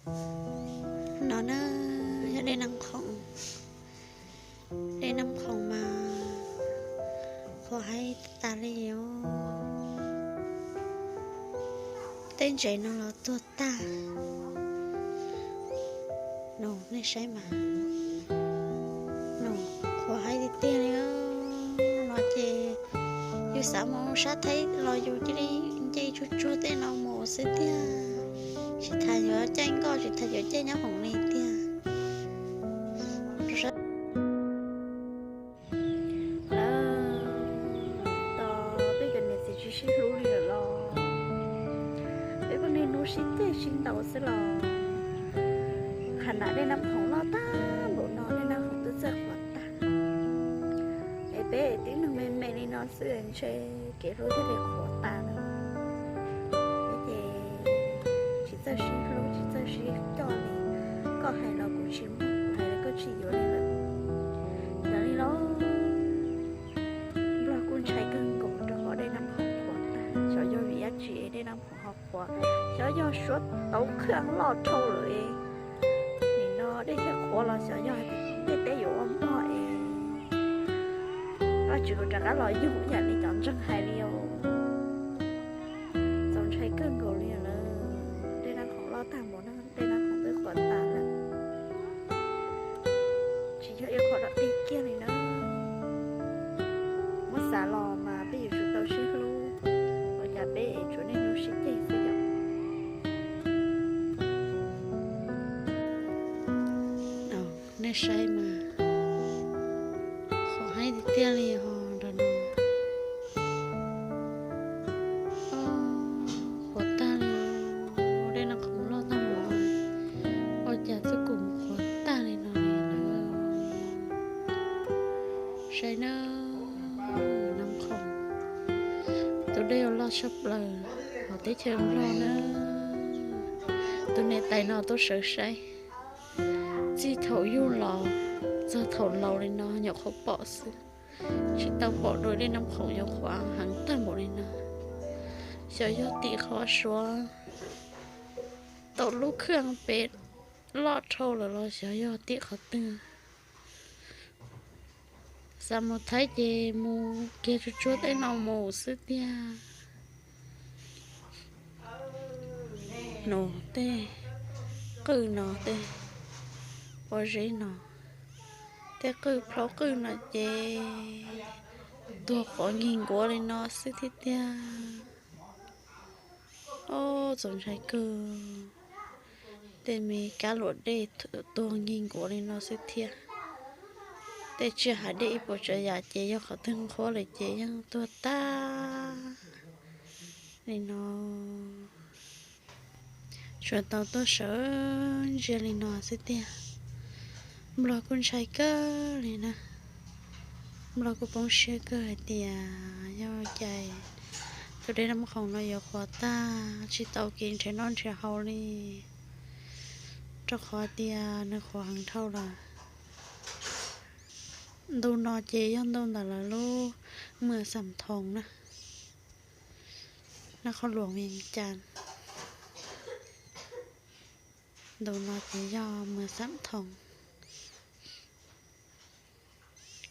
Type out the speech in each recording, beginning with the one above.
No na, yog dej Naj Khoom. Dej Naj Khoom mas qhuav haib tas li os. Tej ntses no los tuag tag. No nej saib mas, no qhuav haib tiag tiag li. No ces yus xav mus sab Thaib los yus cia li nce tsuag tsuag tej no mus xwb tiag. Tsis tas yuav caij nkoj, tsis tas yuav caij nyoob hoom li tiag. Lawm, tos peb cov niam txiv tsis sib hlub li lawm los, peb pheej niaj hnub sib ceg sib ntaus xwb los, qhov no dej Naj Khoom loj tag npaum no, dej Naj Khoom twb txawj qhuav tag. Es peb tib neeg me me li no xwb ntshe kev hlub thiaj li qhuav tas lawm. Peb ces tsis txawj sib hlub, tsis txawj sib coj li. Koj hais los kuv tsis mloog, kuv hais los koj tsis yuav li lawm. Yog li los, Nplog kuj ntshai kawg nkaus rau qhov dej Naj Khoom qhuav tag. Xyov yog vim dab tsi es dej Naj Khoom ho qhuav, xyov yog Suav tau khaj loj dhau lawm es nim no dej thiaj qhuav los xyov yog ntiaj teb yuav ua npog es Vajtswv rov qab los yug ib yam li cov ntseeg hais li os. Txaus ntshai kawg nkaus li lawm, dej Naj Khoom loj tag npaum no, dej Naj Khoom twb qhuav tas lawm. Tsis yog ib qho dog dig kiag li na. Muab xav los mas peb yuav tsum tau sib hlub, ua cas peb tsuas niaj hnub sib ceg xwb yom. Nej saib mas, qhuav haib tiag tiag li ho nrog no. Qhuav tag li, dej Naj Khoom loj tag npaum no, ua cas twb kum qhuav tag li no li lawm. Saib na, Naj Khoom, tus dej uas loj tshaj plaws hauv teb chaws Nplog na. Tus niam tais no tuaj sawv saib, txij thaum yug los txog thaum laus li no nyuam qhuav pom xwb, tsis tau pom dua dej Naj Khoom yuav qhuav heev tag npaum li no. Xyov yog tim qhov Suav tau lub khaj pem loj dhau lawm los xyov yog tim qhov twg. Xav mus Thaib ces mus kiag tsuag tsuag tej no mus xwb tiag. No tej qwj no tej pob zeb no, tej qwj plhaub qwj no ces tuag qhuav nkig nkuav li no xwb thiab tiag. Ob, txaus ntshai kawg. Tej me kab luam dej tuag nkig nkuav li no xwb thiab. Tej tsiaj hav dej ib puas tsav yam ces yog qhov twg nqhuab lawm ces yeej tuag tag li no. Tsuas tau tuaj sawv ntsia li no xwb tiag. Nplog kuj ntshai kawg li na. Nplog kuj poob siab kawg hais tias yog cas tus dej Naj Khoom no yuav qhuav tag tsis tau kev nrhiav noj nrhiav haus li. Rau qhov tias nws qhuav heev dhau lawm. Ntu no ces yog ntu ntawm lawv lub Mws Xam Thoos na, Naj Khoos Luam Vias Cas. Ntu no ces yog Mws Xam Thoos.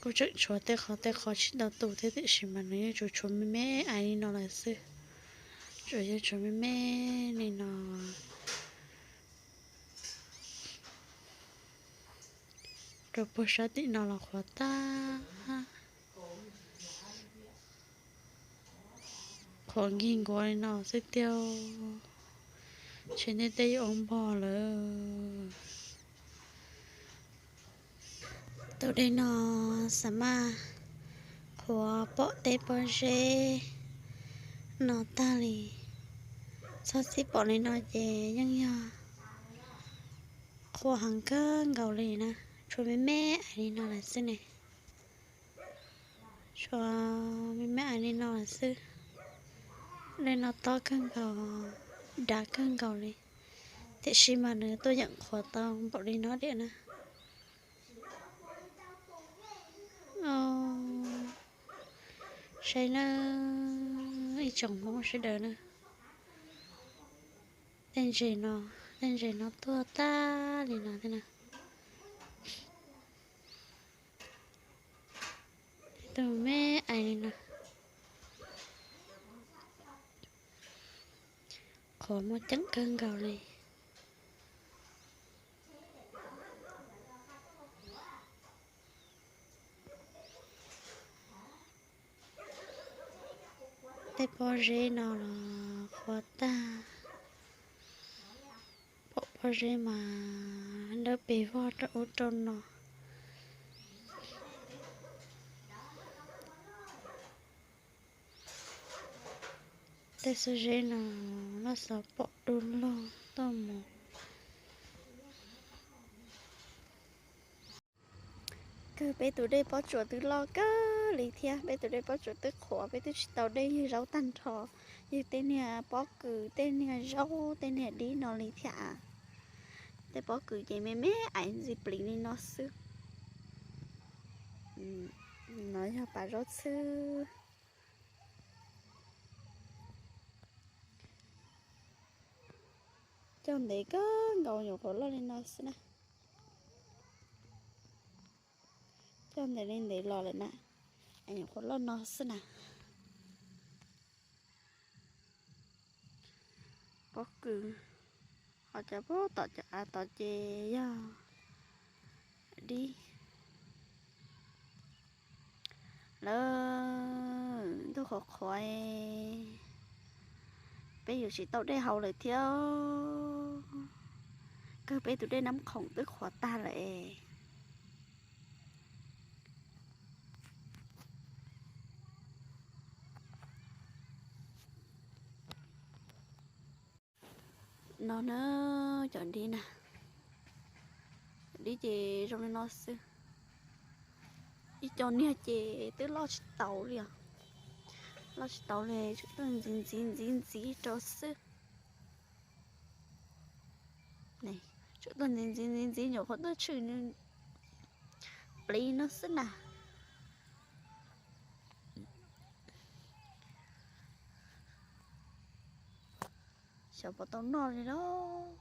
Kuj tseem tshuav tej qhov tej qhov tsis tau tu thiab tiam sis mas nws yeej tsuas tshuav me me ais li no lawm xwb. Tsuas yog tshuav me me li no. Rau puag sab tim no los qhuav tag, qhuav nkig nkuav li no xwb tiag. Ntshe ntiaj teb yuav ua npog lawm. Tus dej no xav mas qhuav pom tej pob zeb no tag li. Txhob txwm pom li no ces yeej yog qhuav heev kawg nkaus li na. Tshuav me me ais li no lawm xwb ne. Tshuav me me ais li no lawm xwb. Dej no tob kawg nkaus, dav kawg nkaus li. Tiam sis mas nws tuaj yeem qhuav tau npaum li no diam na. Saib na, ib tsoom Hmoob sawv daws na, tej ntses no Tej ntses no tuaj tag li no thiab na. Tus me ais li no, qhuav muaj ceem kawg nkaus li. Tej pob zeb no los qhuav tag, pom pob zeb mas dawb pes vog rau ub rau no. Tej xuab zeb no loj xov pom du lug tuaj mus. Kawg peb tus dej pob tsuas twb loj kawg li thiab, peb tus dej pob tsuas twb qhuav, peb twb tsis tau dej ywg zaub tag nrho, ywg tej niag pob kws, tej niag zaub, tej niag dib no li thiab. Tej pob kws ces me me ais ntxi plis li no xwb. No yog pas zaub txhwb. Coj ntev kawg nkaus nyuam qhuav loj li no xwb na. Coj ntev li ntev los lawm na, es nyuam qhuav loj no xwb na. Pob kws, ho cov pub tom cov av tod ces yog dib. Lawm ntuj qhuav qhuav, peb yuav tsis tau dej haus lawm thiab. Kawg peb tus dej Nab Khoom twb qhuav tag lawm es. No na, cov dib na, cov dib ces zoo li no xwb. Ib co niag ces twb loj tsis taus li os. Loj tsis taus li, tsum tuaj ntxiv ntxiv ntxiv ntxiv rau xwb. Tsum tuaj ntxiv ntxiv ntxiv ntxiv nyuam qhuav tuaj tshwm plis no xwb na. Xyov puas tau noj li lauj,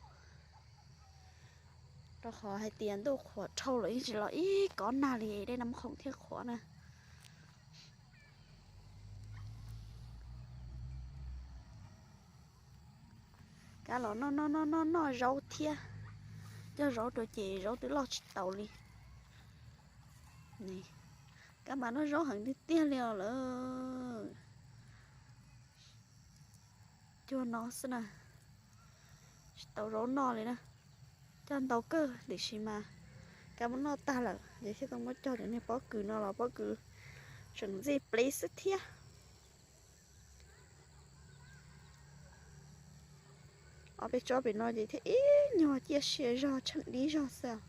rau qhov hais tias ntuj qhuav dhau lawm yeej tsis los ib kob nag li, dej Nab Khoom thiaj qhuav na. Kab los noj noj noj noj noj zaub thiab, coj zaub rau ces zaub twb loj tsis taus li. Kab mas noj zaub heev tiag tiag li os lawm. Cuag no xwb na, tsis tau zaub noj li na. Coj ntau kawg tiam sis mas kab muab noj tag lawm ces thiaj tau muab cog cov niag pob kws no los pob kws tseem ntxi plis xwb thiab. Ob peb tsob pem no ces thiaj ib nyuag ciaj sia zog tsheej dib zog xwb.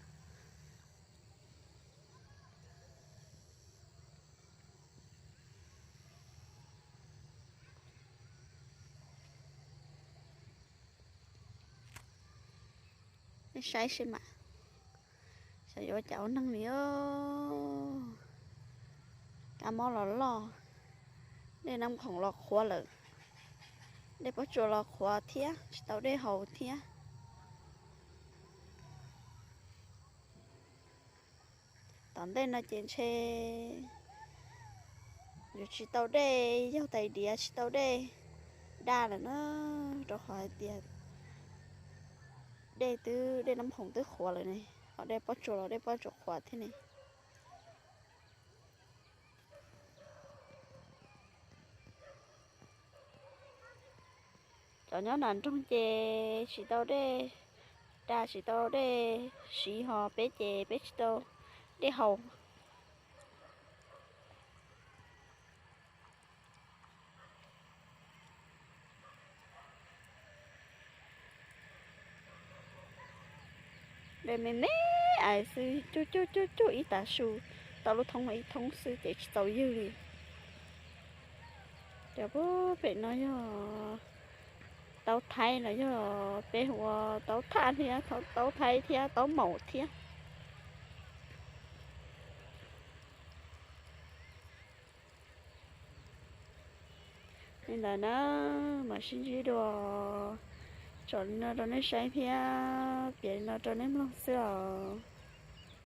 Nej saib seb mas, xyov yuav ua cas ua neeg li os. Kab mob los loj, dej Nab Khoom los qhuav lawm, dej Pob Tsuas los qhuav thiab tsis tau dej haus thiab. Tom ntej no ces ntshe yuav tsis tau dej, yaug tais diav tsis tau dej da lawm na, rau qhov hais tias dej twb, dej Nab Khoom twb qhuav lawm ne, ho dej Pob Tsuas los dej Pob Tsuas qhuav thiab ne. Cov nyob nram nroog ces tsis tau dej da, tsis tau dej siv, ho peb ces peb tsis tau dej haus. Dej me me ais xwb, cuj cuj cuj cuj ib tav su, tau lub thoob ib thoob xwb ces tsis txaus ywg li. Cov pem no yog taub thaib los yog peb hu ua taub thaj thiab, taub thaib thiab taub maum thiab. Li ntawd na, mam sib ntsib dua Tso li no rau nej saib thiab piav li no rau nej mloog xwb os.